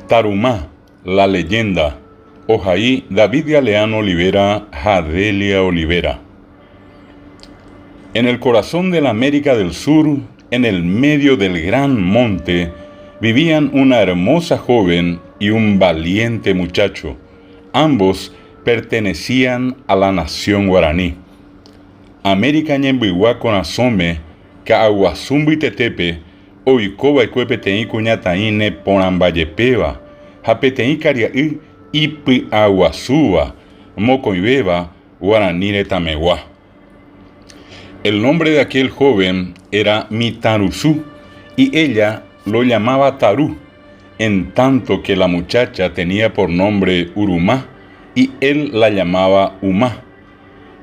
Taruma, la leyenda, ohai David Galeano Olivera ha Delia Olivera. En el corazón de la América del Sur, en el medio del gran monte, vivían una hermosa joven y un valiente muchacho. Ambos pertenecían a la nación guaraní. América ñembygua korasõme, ka'aguasu mbytetépe, oiko va'ekue peteĩ kuñataĩ neporãmbajepéva ha peteĩ karia'y ipy'aguasúva, mokõivéva guarani retãmegua. El nombre de aquel joven era Mitãrusu y ella lo llamaba Taru, en tanto que la muchacha tenía por nombre Urumá y él la llamaba Umá.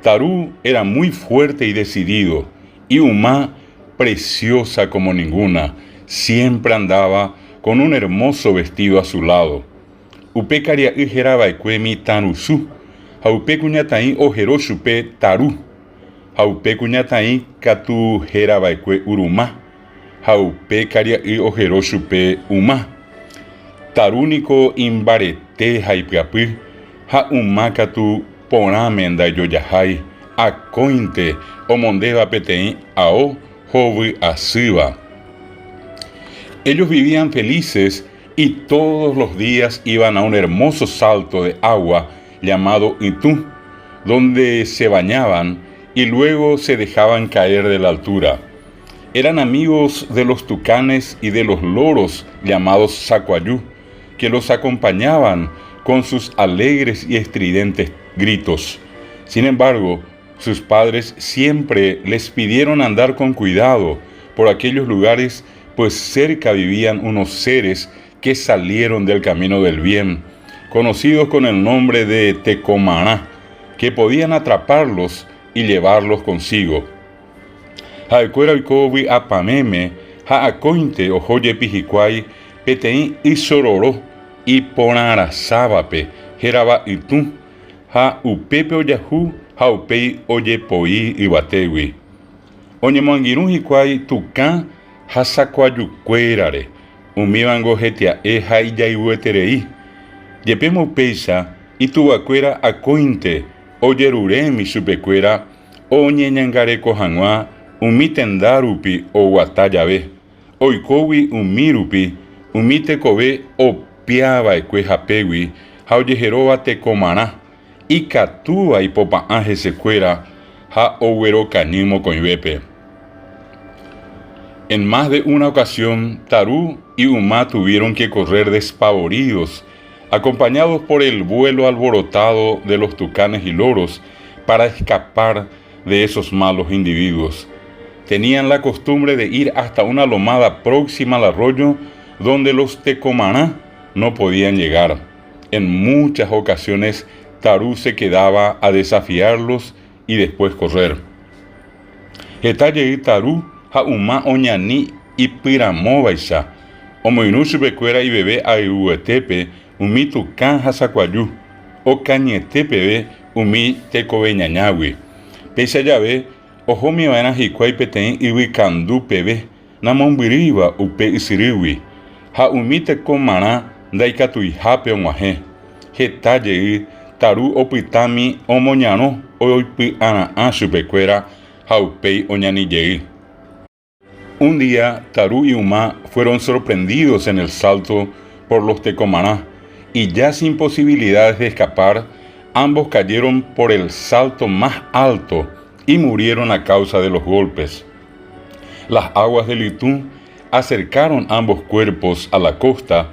Taru era muy fuerte y decidido, y Umá preciosa como ninguna, siempre andaba con un hermoso vestido a su lado. Upe karia'y herava'ekue mitãrusu, ha upe kuñataĩ ohero chupe Taru. Ha upe kuñataĩ katu herava'ekue Uruma, ha upe karia'y ohero chupe Uma. Taru niko imbarete ha ipyapy, ha Uma katu porãme ndaijojahái, akóinte omondéva peteĩ ao hovy asýva. Ellos vivían felices y todos los días iban a un hermoso salto de agua llamado Ytũ, donde se bañaban y luego se dejaban caer de la altura. Eran amigos de los tucanes y de los loros llamados sacuayú, que los acompañaban con sus alegres y estridentes gritos. Sin embargo, sus padres siempre les pidieron andar con cuidado por aquellos lugares, pues cerca vivían unos seres que salieron del camino del bien, conocidos con el nombre de Tecomará, que podían atraparlos y llevarlos consigo. Ha'ekuéra oiko vy'apavẽme ha akóinte oho jepi hikuái peteĩ ysororo iporãrasávape hérava Ytũ, ha upépe ojahu ha upéi ojepoi yvatégui. Oñemoangirũ hikuái tukã ha sakuajukuérare, umívango hetia'e ha ijayvueterei. Jepémo upéicha, ituvakuéra akóinte ojerurémi chupekuéra oñeñangareko hag̃ua umi tenda rupi oguata jave, oikógui umi rupi umi tekove opiava'ekue hapégui ha ojeheróva tekomarã, ikatúva ipopa'ã hesekuéra ha oguerokañy mokõivépe. En más de una ocasión, Taru y Uma tuvieron que correr despavoridos, acompañados por el vuelo alborotado de los tucanes y loros, para escapar de esos malos individuos. Tenían la costumbre de ir hasta una lomada próxima al arroyo donde los tecomará no podían llegar. En muchas ocasiones Taru se quedaba a desafiarlos y después correr. Heta jey Taru ha Uma oñani ipyramóvaicha, omoirũ chupekuéra iveve ayvuetépe umi tukã ha sakuaju, okañyete peve umi tekoveñañágui. Péicha jave ohómiva'erã hikuái peteĩ yvykandu peve namombyrýiva upe ysyrýgui, ha umi tekomarã ndaikatuihápe og̃uahẽ. Heta jey Taru opytámi omoñarõ oipy'ara'ã chupekuéra ha upéi oñani jey. Un día, Taru y Uma fueron sorprendidos en el salto por los tekomarã, y ya sin posibilidades de escapar, ambos cayeron por el salto más alto y murieron a causa de los golpes. Las aguas del Ytũ acercaron ambos cuerpos a la costa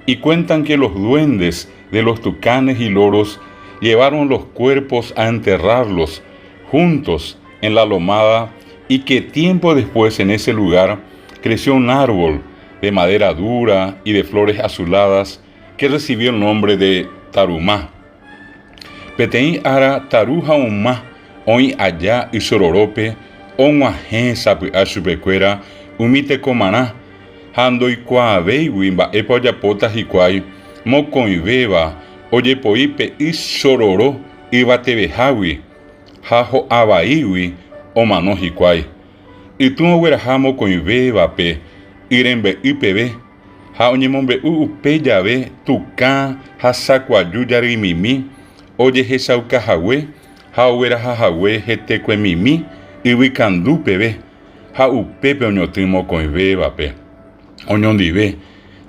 y cuentan que los duendes de los tucanes y loros llevaron los cuerpos a enterrarlos juntos en la lomada y que tiempo después en ese lugar creció un árbol de madera dura y de flores azuladas que recibió el nombre de Tarumá. Peteĩ ára Taru ha Uma oĩ aja ysororópe og̃uahẽ sapy'a chupekuéra umi tekomarã ha ndoikuaavéigui mba'épa ojapóta hikuái mokõivéva ojepoi pe ysororo yvatevehágui ha ho'a vaígui omano hikuái. Ytũ ogueraha mokõivévape y rembe'y peve. Ha oñemombe'u upe jave tukã ha sakuaju jaryimimi ojehechaukahague ha oguerahahague hetekuemimi yvykandu peve ha upépe oñotỹ mokõivévape oñondive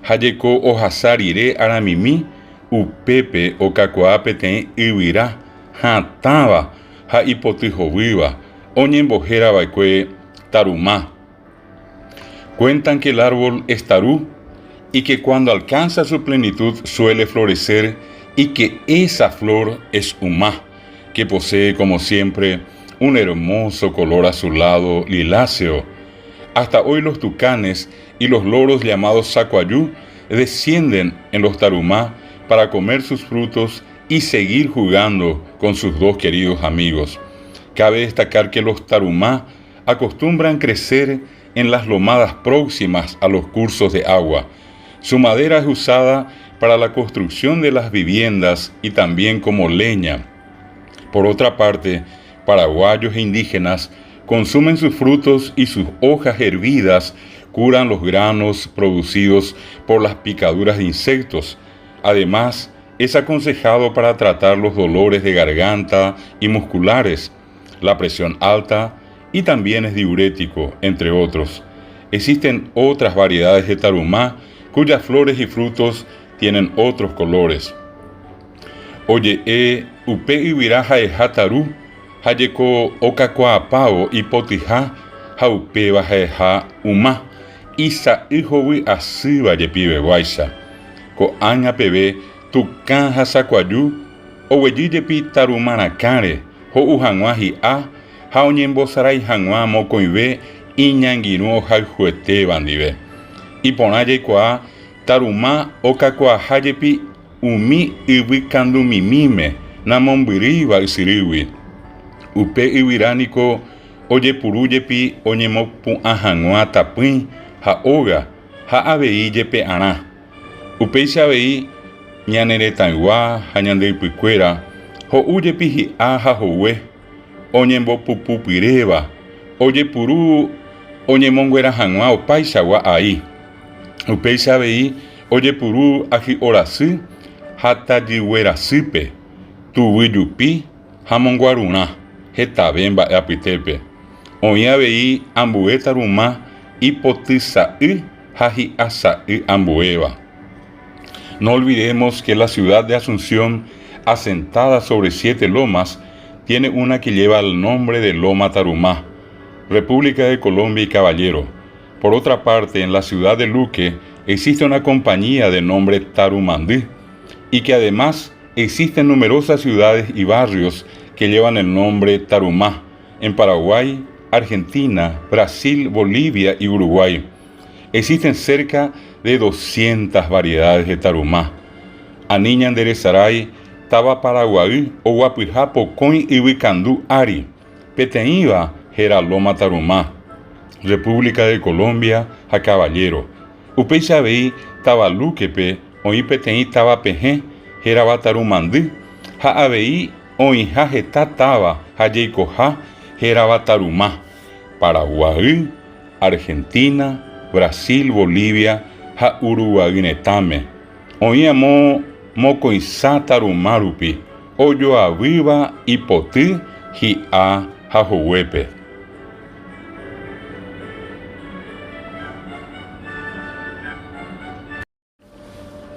ha jeko ohasa rire aramimi upépe okakuaa peteĩ yvyra hatãva ha ipotyhovýva oñembohérava'ekue Taruma. Cuentan que el árbol es tarú y que cuando alcanza su plenitud suele florecer y que esa flor es umá, que posee como siempre un hermoso color azulado liláceo. Hasta hoy los tucanes y los loros llamados sacuayú descienden en los tarumá para comer sus frutos y seguir jugando con sus dos queridos amigos. Cabe destacar que los tarumá acostumbran crecer en las lomadas próximas a los cursos de agua. Su madera es usada para la construcción de las viviendas y también como leña. Por otra parte, paraguayos e indígenas consumen sus frutos y sus hojas hervidas curan los granos producidos por las picaduras de insectos. Además, es aconsejado para tratar los dolores de garganta y musculares, la presión alta y también es diurético, entre otros. Existen otras variedades de tarumá cuyas flores y frutos tienen otros colores. Oje'e upe yvyra ha'eha taru ha jeko okakuaapávo ipotyha ha upéva ha'eha uma, isa'y hovy asýva jepiveguáicha. Ko'ág̃a peve tukã ha sakuaju oguejy jepi taruma rakãre ho'u hag̃ua hi'a ha oñembosarái hag̃ua mokõive iñangirũ ohayhuetéva ndive. Iporã jaikuaa taruma okakuaaha jepi umi yvykandumimíme namombyrýiva ysyrýgui. Upe yvyra niko ojepuru jepi oñemopu'ã hag̃ua tapỹi ha óga ha avei jepe'arã. Upéicha avei ñane retãygua ha ñande ypykuéra ho'u jepi hi'a ha hogue oñembopupupyréva ojepuru oñemonguera hag̃ua opaichagua ai. Upéicha avei ojepuru ahy'orasy ha tajyguerasýpe, tuvy jupi ha monguarurã, hetave mba'e apytépe. Oĩ avei ambue taruma ipotysa'y ha hi'asa'y ambuéva. No olvidemos que la ciudad de Asunción, asentada sobre siete lomas, tiene una que lleva el nombre de Loma Tarumá, República de Colombia y Caballero. Por otra parte, en la ciudad de Luque existe una compañía de nombre Tarumandí y que además existen numerosas ciudades y barrios que llevan el nombre Tarumá en Paraguay, Argentina, Brasil, Bolivia y Uruguay. Existen cerca de 200 variedades de tarumá. Ani ñanderesarái táva Paraguay oguapyha pokõi yvykandu ári, peteĩva héra Loma Tarumá, República de Colombia ha Caballero. Upéicha avei táva Luque-pe oĩ peteĩ táva pehẽ hérava Tarumandy ha avei oĩha heta táva ha jeikoha hérava Taruma, Paraguay, Argentina, Brasil, Bolivia ha Uruguay retãme. Oĩ amo mokõisa Taruma rupi, ojoavýva ipoty, hi'a ha hoguépe.